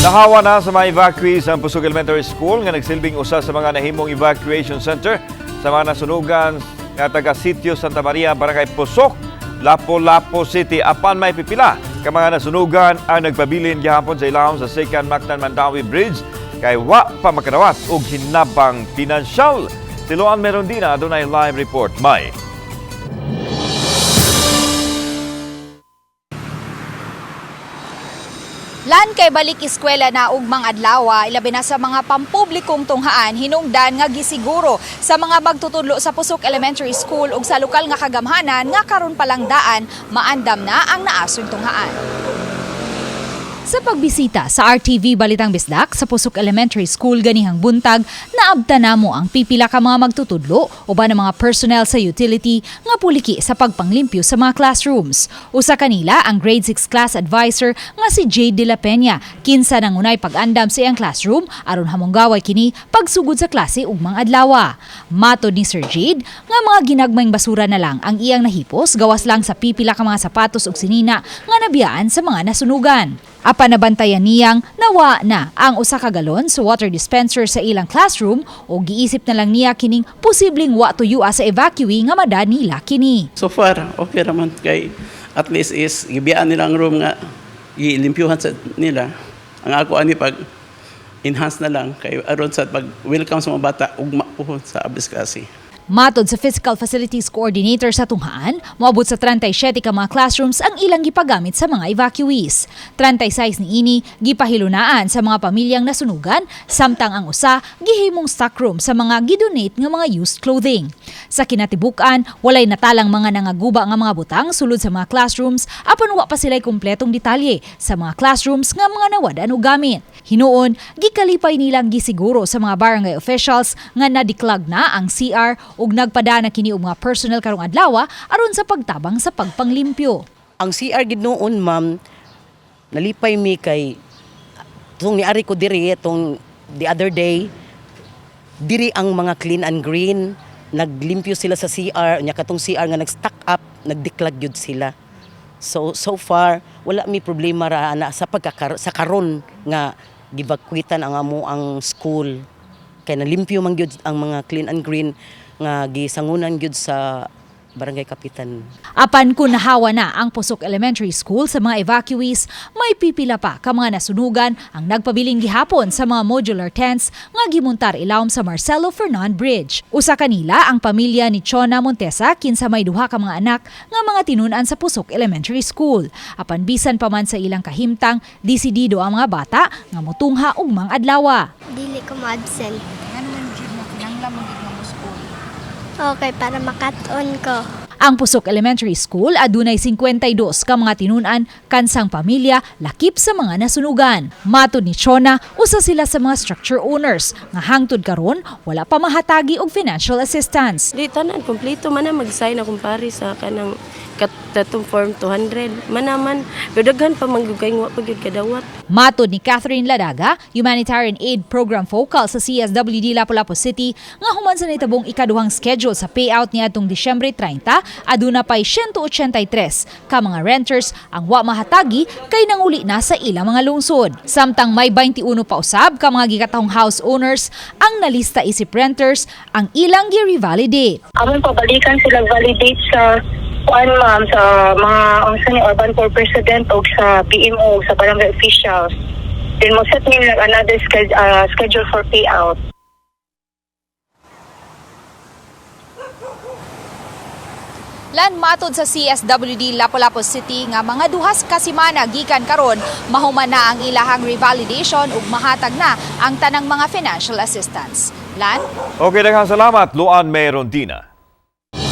Nahawa na sa mga evacuees ang Pusok Elementary School nga nagsilbing usa sa mga nahimong evacuation center sa mga nasunugan nga taga Sitio Santa Maria, Barangay Pusok, Lapu-Lapu City. Apan may pipila ka mga nasunugan ang nagpabilin gihapon sa ilawom sa Second Mactan Mandaue Bridge kay wa pa makadawat og hinabang pinansyal. Si Luan Merondina, adunay live report. May. Lan kay balik eskwela na ugmang adlaw, ilabi na sa mga pampublikong tunghaan, hinungdan nga gisiguro sa mga magtutudlo sa Pusok Elementary School ug sa lokal nga kagamhanan nga karon pa lang daan maandam na ang naasong tunghaan. Sa pagbisita sa RTV Balitang Bisdak sa Pusok Elementary School ganihang buntag, naabta namo ang pipila ka mga magtutudlo uban ang mga personnel sa utility nga puliki sa pagpanglimpyo sa mga classrooms. Usa kanila ang grade 6 class advisor nga si Jade de la Peña, kinsa nangunay pag-andam sa iyang classroom aron hamonggaway kini pagsugod sa klase ugmang adlawa. Matod ni Sir Jade nga mga ginagmayng basura na lang ang iyang nahipos gawas lang sa pipila ka mga sapatos ug sinina nga nabiyaan sa mga nasunugan. Apan nabantayan niyang nawa na ang usa ka galon sa water dispenser sa ilang classroom o giisip na lang niya kining posibleng wa tuyua sa evacuee nga mada nila kini. So far, okay raman kay at least is gibiyaan nila ang room nga gilimpyuhan sa nila. Ang ako ani pag enhance na lang kay aron sa pag welcome sa mga bata ugma po sa abis klase. Matod sa Physical Facilities Coordinator sa Tunghaan, moabot sa 37 ka mga classrooms ang ilang gipagamit sa mga evacuees. 36 niini gipahilunaan sa mga pamilyang nasunugan, samtang ang usa gihimong stockroom sa mga gidonate nga mga used clothing. Sa kinatibuk-an, walay natalang mga nangaguba nga mga butang sulod sa mga classrooms apan wa pa sila'y kumpletong detalye sa mga classrooms nga mga nawad-an og gamit. Hinuon, gikalipay nilang gisiguro sa mga barangay officials nga nadiklag na ang CR ug nagpadana kini og mga personnel karong adlaw aron sa pagtabang sa pagpanglimpyo. Ang CR gid noon, ma'am, nalipay mi kay tong niari ko diri tong the other day, diri ang mga clean and green, naglimpyo sila sa CR, nya katong CR nga nag-stack up, nagdeklag gyud sila. So far wala mi problema ra ana sa pagkakar sa karon nga gibakuitan ang amo ang school kay nalimpyo man gyud ang mga clean and green nga gisangunan gyud sa barangay kapitan. Apan kung nahawa na ang Pusok Elementary School sa mga evacuees, may pipila pa ka mga nasunugan ang nagpabiling gihapon sa mga modular tents nga gimuntar ilawom sa Marcelo Fernan Bridge. Usa kanila ang pamilya ni Chona Montesa, kinsa may duha ka mga anak nga mga tinun-an sa Pusok Elementary School. Apan bisan pa man sa ilang kahimtang, desidido ang mga bata nga motungha ugmang adlawa. Dili ko ma-absent. Okay, para makat-on ko. Ang Pusok Elementary School adunay 52 ka mga tinun-an kansang pamilya lakip sa mga nasunugan. Matod ni Chona, usa sila sa mga structure owners nga hangtod karon wala pa mahatagi og financial assistance. Di tanan kompleto man na mag-sign akong pare sa kanang katong form 200 man naman, pero daghan pa man gyud kay wa pa gyud kadawat. Matod ni Catherine Ladaga, Humanitarian Aid Program Focal sa CSWD Lapu-Lapu City, nga human sa nitabong ikaduhang schedule sa payout niadtong Disyembre 30, aduna pay 183 ka mga renters ang wa mahatagi kay nanguli na sa ilang mga lungsod. Samtang may 21 pa usab ka mga gikatahong house owners ang nalista isip renters ang ilang gi-revalidate. Among pabalikan sila validate sa kuan, ma'am, sa mga unsa ni urban poor president o sa PMO, sa barangay officials. Then mo set nila another schedule for payout. Lan, matod sa CSWD Lapu-Lapu City nga mga duhas ka semana gikan karon mahuman na ang ilahang revalidation ug mahatag na ang tanang mga financial assistance. Lan? Okay, daghang salamat, Luan Merondina.